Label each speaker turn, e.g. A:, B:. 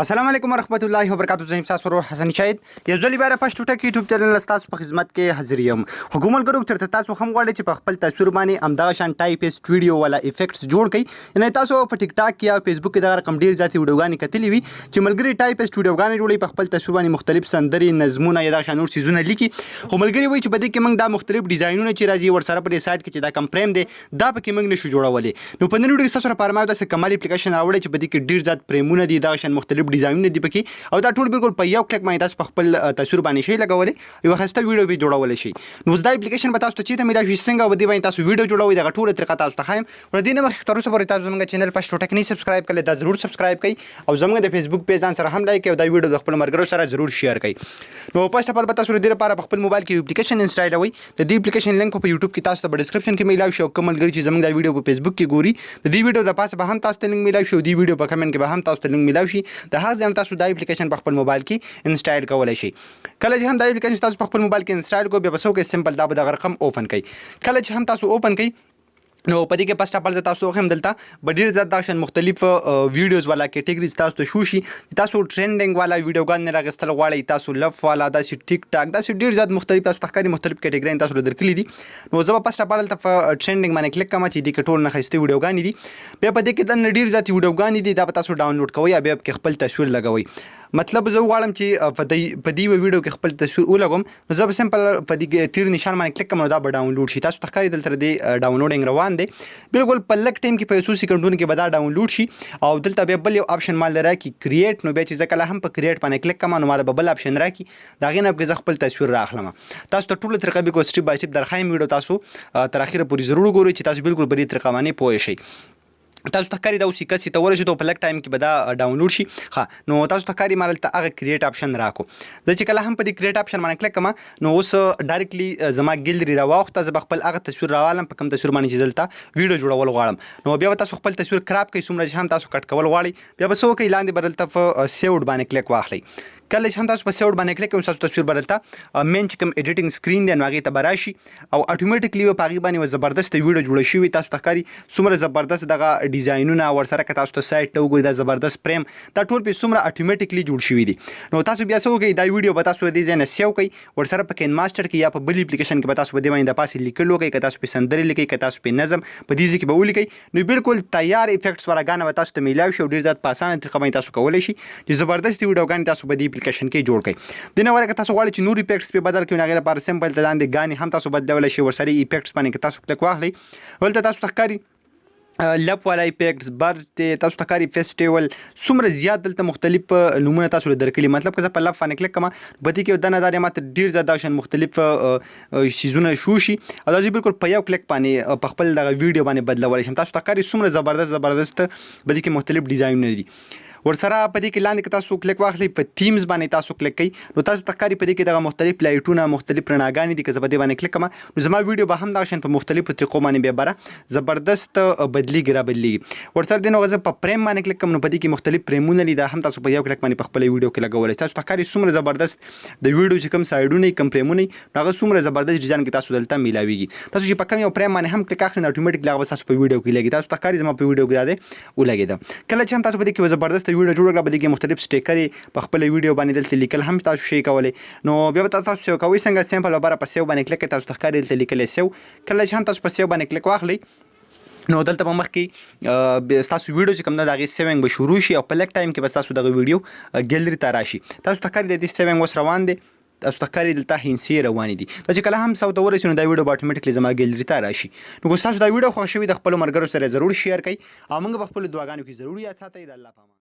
A: السلام علیکم ورحمت الله وبرکاتو. زه یم ستاسو ورور حسن شاهد، یو ځل بیا پښتو ټک یوټیوب چینل ستاسو په خدمت کې حاضر یم. خو کوم ملګرو چېرته تاسو هم غواړئ چې په خپل تصویر باندې همدغه شان ټایپ ویډیو والا افیکټس جوړ کړئ، یعنی تاسو په ټیک ټاک کې یا فیسبوک کې دغه رقم ډیر زیاتې ویډیوګانې کتلې وي چې ملګري ټایپ ویډیوګانې جوړوي، په خپل تصویر باندې مختلف سندرې، نظمونه یا دغه شان نور څیزونه لیکي. خو ملګري وایي چې په دې کې موږ دا مختلف ډیزاینونه چې راځي ورسره په دې سایټ کې چې دا کم فریم دی، دا پکې موږ نشو جوړولی. نو په نن ویډیو کې ستاسو لپاره ما داسې کمال اپلیکیشن راوړی چې په دې کې ډیر زیات فریمونه دي، دغه شان مختلف ډیزاینونه دي پکې، او دا ټول بالکل په یو کلیک باندې تاسو په خپل تصویر باندې شي لګولی، یو ښایسته ویډیو به جوړولی شئ. نو دا اپلیکیشن به تاسو ته چیرته میلاو شي، څنګه به دې باندې تاسو ویډیو جوړوئ، دغه ټوله طریقه تاسو ته ښایم. له دې نه مخکې تر اوسه پورې تاسو زموږ چینل پښتو ټک نه سبسکرایب کړئ، دا ضرور سبسکرایب کړئ او زموږ د فیسبوک پیج ځان سره هم لایک او دا ویډیو د خپل ملګرو سره ضرور شیر کړئ. نو فرست اف ال به تاسو د دې لپاره په خپل موبایل کې اپلیکیشن انسټالوئ. د دې اپلیکیشن لینک په یوټیوب کې تاسو ته په ډیسکرپشن کې میلاو شي، او کوم ملګري چې زموږ دا ویډیو په فیسبوک کې ګوري، د دې ویډیو د پاسه به هم تاسو ته لینک میلاو شي او دې ویډیو په کمنټ کې به هم تاسو ته لینک میلاو شي. د هغه ځای نه تاسو دا اپلیکیشن په خپل موبایل کې انسټال کولای شئ. کله چې هم دا اپلیکیشن تاسو په خپل موبایل کې انسټال کو، بیا به څه وکړئ؟ سمپل دا به دغه رقم اوپن کړئ. کله چې هم تاسو اوپن کړئ، نو په دې کې فرست اف ال زه تاسو هم دلته به ډیر زیات دا شان مختلف ویډیوز والا کیټګریز تاسو ته شو شي. تاسو ټرینډینګ والا ویډیوګان نه راغستل غواړئ، تاسو لف والا، داسې ټیک ټاک، داسې ډیر زیات مختلف تاسو ته ښکاري مختلف کیټګري تاسو له درکلي دي. نو زه به فرست اف ال دلته په ټرینډینګ باندې کلیک کوم چې دې کې ټول نه ښایسته ویډیوګانې دي. بیا په دې کې دننه ډیر زیات ویډیوګانې دي، دا به تاسو ډاونلوډ کوئ یا بیا پکې خپل تصویر لګوئ. مطلب زه غواړم چې په دې ویډیو کې خپل تصویر ولګوم، نو زه به سمپل په دې تیر نشان باندې کلیک کوم، نو دا به ډاونلوډ شي. تاسو ته ښکاري دلته دې ډاونلوډینګ روان دی. بالکل په لږ ټایم کې، په څو سیکنډونو کې به دا ډاونلوډ شي او دلته بیا بل یو آپشن مال راکړي، کریټ. نو بیا چې زه کله هم په کریټ باندې کلیک کوم، نو مال به بل آپشن راکړي، د هغې نه پکې زه خپل تصویر راخلم. تاسو ته ټوله طریقه بالکل سټیپ بای سټیپ درښایم. ویډیو تاسو تر اخره پورې ضرور وګورئ چې تاسو بالکل په دې طریقه باندې پوه شئ. تاسو ته ښکاري دا اوس کسي ته ورسېدو، په لږ ټایم کې به دا ډاونلوډ شي. ښه، نو تاسو ته ښکاري ما دلته هغه کریټ آپشن راکو. زه چې کله هم په دې کریټ آپشن باندې کلیک کوم، نو اوس ډایرکټلی زما ګیلری راواوښته. زه به خپل هغه تصویر راوالم په کوم تصویر باندې چې دلته ویډیو جوړول غواړم. نو بیا به تاسو خپل تصویر کراپ کړئ، څومره چې هم تاسو کټ کول غواړئ. بیا به څه وکړئ؟ لاندې به دلته په سیوډ باندې کلیک واخلئ. کله چې هم تاسو په سیوډ باندې کلیک کوئ، تاسو تصویر به دلته مین چې کوم ایډیټینګ سکرین دی، نو هغې ته به راشي او اتوماتیکلی به په هغې باندې یوه زبردسته ویډیو جوړه شوي. تاسو ته ښکاري څومره زبردست دغه ډیزاینونه ورسره. که تاسو ته سایټ ته وګورئ، دا زبردست فریم، دا ټول په څومره اتوماتیکلی جوړ شوي دي. نو تاسو بیا څه وکړئ؟ دا ویډیو به تاسو دې ځای نه سیو کړئ. ورسره په کین ماستر کې یا په بل اپلیکیشن کې به تاسو په دې باندې د پاسې لیکل وکړئ. که تاسو په سندرې لیکئ، که تاسو په نظم، په دې ځای کې به ولیکئ، نو بالکل تیار افیکټس والا ګانه به تاسو ته میلاو شي او ډیر زیات په اسانه طریقه باندې تاسو کولی شئ چې زبردستې ویډیوګانې تاسو په دې اپلیکیشن کې جوړ کړئ. د نه وره که تاسو غواړئ چې نور افیکټس په بدل کړئ، نو هغې لپاره سمپل ته لاندې ګانې هم تاسو بدلولی شئ. ورسره افیکټس باندې که تاسو کلیک واخلئ، دلته تاسو ته ښکاري لپ والا افیکټس، برث دی، تاسو ته ښکاري فیسټیول، څومره زیات دلته مختلف نومونه تاسو له درکړي. مطلب که زه په لپ باندې کلیک کوم، په دې کې دنه دا ماته ډیر زیات دا شان مختلف شیزونه شو شي او دا زه بالکل په یو کلیک باندې په خپل دغه ویډیو باندې بدلولی شم. تاسو ته ښکاري څومره زبردست زبردست په دې کې مختلف ډیزاینونه دي. ورسره په دې کې لاندې که تاسو کلیک واخلئ، په تیمز باندې تاسو کلیک کړئ، نو تاسو ته ښکاري په دې کې دغه مختلف لایټونه، مختلف رڼاګانې دي. که زه په دې باندې کلیک کوم، نو زما ویډیو به هم دغه شان په مختلفو طریقو باندې بیا بره زبردست بدلیږي را بدلیږي. ورسره دې نو زه په فریم باندې کلیک کوم، نو په دې کې مختلف فریمونه دي. دا هم تاسو په یو کلیک باندې په خپل ویډیو کې لګولی. تاسو ته ښکاري څومره زبردست د ویډیو چې کوم سایډونه، کوم فریمونه، نو هغه څومره زبردست ډیزاین کې تاسو دلته میلاویږي. تاسو چې په کوم یو فریم باندې هم کلیک اخلئ، نو اتوماتیکلی هغه تاسو په ویډیو کې لګي. تاسو ته ښکاري زما په ویډیو کې دا دی ولګېده. کله چې هم تاسو په دې کې زبردست ویډیو جوړه کړه، په دې کې مختلف سټیکر په خپل ویډیو باندې دلته لیکل هم تاسو شي کولی. نو بیا به تاسو سیو کوئ څنګه؟ سمپل لپاره په سیو باندې کلیک کړئ. تاسو ته ښکاري دلته لیکلی سیو. کله چې هم تاسو په سیو باندې کلیک واخلئ، نو دلته په مخ کې ستاسو ویډیو چې کوم ده، د هغې سیوینګ به شروع شي او په لږ ټایم کې به ستاسو دغه ویډیو ګیلري ته راشي. تاسو ته ښکاري د دې سیوینګ اوس روان دی. تاسو ته ښکاري دلته هینسې روانې دي. دا چې کله هم سو ته ورسي، نو دا ویډیو به اتوماتیکلی زما ګیلري ته راشي. نو که ستاسو دا ویډیو خوښ شوي، د خپلو ملګرو سره ضرور شیر کړئ او موږ په خپلو دعاګانو کې ضرور یاد ساتئ. د الله په امان.